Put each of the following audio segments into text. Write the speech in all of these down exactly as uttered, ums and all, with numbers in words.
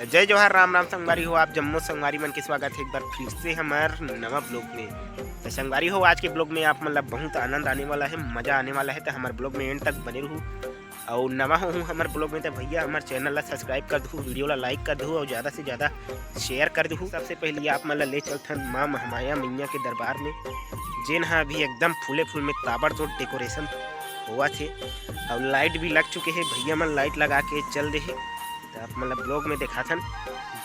जय जोहार, राम राम संगवारी हो। आप जम्मो संगवारी मन के स्वागत हे एक बार फिर से हमर नवा ब्लॉग में। तो संगवारी हो, आज के ब्लॉग में आप मन ला बहुत आनंद आने वाला हे, मजा आने वाला हे। तो हमर ब्लॉग में एंड तक बने रहू। अउ नवा हो हमर ब्लॉग में, तो भैया हमर चैनल ला सब्सक्राइब कर दहू, वीडियो ला लाइक कर दहू अउ ज़्यादा से ज़्यादा शेयर कर दहू। सबसे पहले आप मन ला ले चलथन माँ महामाया मैया के दरबार में, जेन हा अभी एकदम फूले फूल में ताबड़तोड़ डेकोरेशन होवत हे अउ लाइट भी लग चुके हे। भैया मन लाइट लगा के चल दे हे, तो आप मन ला ब्लॉग में देखाथन,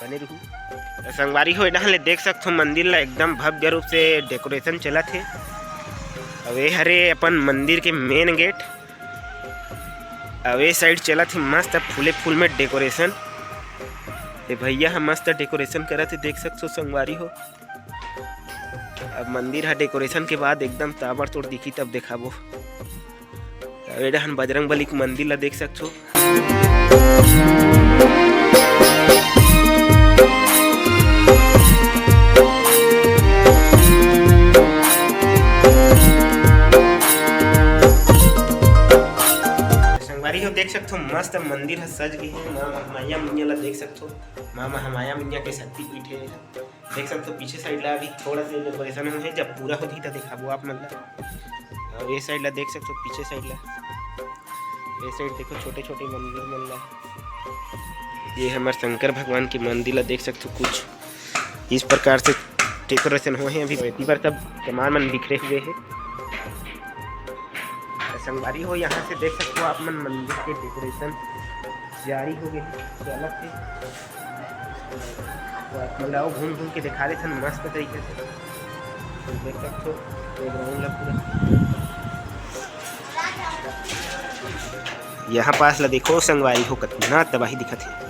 बने रहू। तो संगवारी हो, एडा ले देख सकथो मंदिर ला एकदम भव्य रूप से डेकोरेशन चलत हे। अउ ये हरे अपन मंदिर के मेन गेट। अउ ये साइड चलत हे मस्त फूले फूल में डेकोरेशन। ये भैया ह मस्त डेकोरेशन करत हे, देख सकथो संगवारी हो। अब मंदिर ह डेकोरेशन के बाद एकदम ताबड़तोड़ दिखी, तब देखाबो। अउ ए डहन बजरंग बली के मंदिर ला देख सकथो। संगवारी हो, देख सकथो मस्त मंदिर ह सज गे हे। माँ महामाया मैया ला देख सकथो, माँ महामाया मैया के शक्तिपीठ हे। देख सकथो पीछे साइड ला अभी थोड़ा से डेकोरेशन होहे, जब पूरा होही त देखाबो आप मन ला। अउ ये साइड ला देख सकथो, पीछे साइड ला, ये साइड देखो छोटे छोटे मंदिर मन ला। ये हमर शंकर भगवान के मंदिर ला देख सकथो, कुछ इस प्रकार से डेकोरेशन होहे। अभी एती बर सब सामान मन बिखरे हुए हे। संगवारी हो, यहाँ से देख सकथो आप मन मंदिर के डेकोरेशन जारी हो गे हे, चलत हे। तो आप मन ला अउ घूम घूम के देखा देथन मस्त तरीके से। तो देख सकथो बैकग्राउंड ला पूरा। यहाँ पास ला देखो संगवारी हो, कतना तबाही दिखत हे।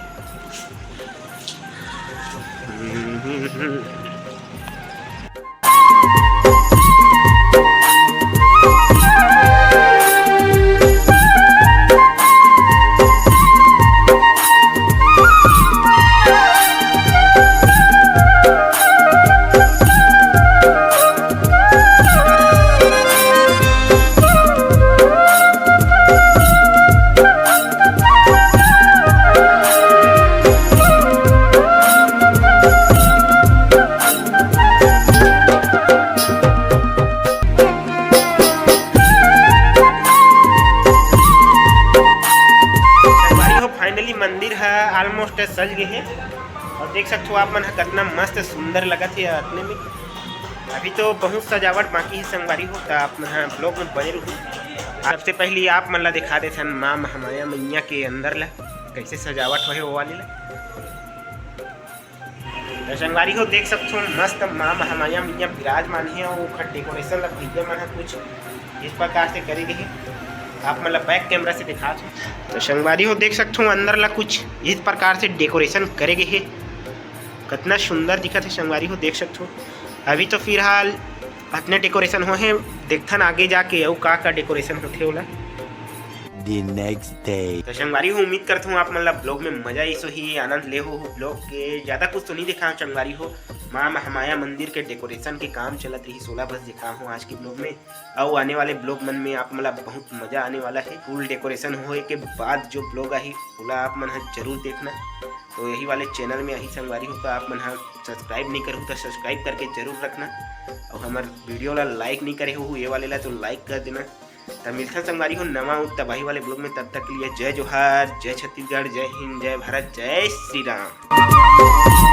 संगवारी हो, finally मंदिर ह almost सज गे हे अउ देख सकथो आप मन ह कतना मस्त सुंदर लगत हे। अतने में अभी तो बहुत सजावट बाकी हे संगवारी हो, त आप मन ह ब्लॉग में बने रहू। सबसे पहली आप मन ला दिखा देथन माँ महामाया मैया के अंदर ला, कैसे सजावट होहे वो वाली ला। तो संगवारी हो, देख सकथो मस्त माँ महामाया मैया विराजमान हे अउ ओखर डेकोरेशन ला भैया मन ह कुछ इस प्रकार से करे गे हे। आप मन ला बैक कैमरा से दिखात हो। तो संगवारी हो, देख सकथो अंदर ला कुछ इस प्रकार से डेकोरेशन करे गे हे। कतना सुंदर दिखत हे संगवारी हो, देख सकथो। अभी तो फिलहाल अतने डेकोरेशन होहे, देखथन आगे जाके अउ का का डेकोरेशन होथे ओला। The next day। तो संगवारी हो, उम्मीद करथों आप मन ला ब्लॉग में मजा आइस होही, आनंद ले हो ब्लॉग के। ज़्यादा कुछ तो नहीं दिखाओं संगवारी हो, माँ महामाया मंदिर के डेकोरेशन के काम चलत रही, ओला बस दिखाओं आज के ब्लॉग में। अउ आने वाले ब्लॉग मन में आप मन ला बहुत मजा आने वाला हे। फुल डेकोरेशन होए के बाद जो ब्लॉग आही, ओला आप मन ह जरूर देखना। तो यही वाले चैनल में आही संगवारी हो, तो आप मन ह सब्सक्राइब नहीं करहू तो सब्सक्राइब करके जरूर रखना, अउ हमर वीडियो ला लाइक नहीं करे हो ये वाले ला तो लाइक कर देना। तब मिलथन संगवारी हो नवा अउ तबाही वाले ब्लॉग में, तब तक के लिए जय जोहार, जय छत्तीसगढ़, जय हिंद, जय भारत, जय श्री राम।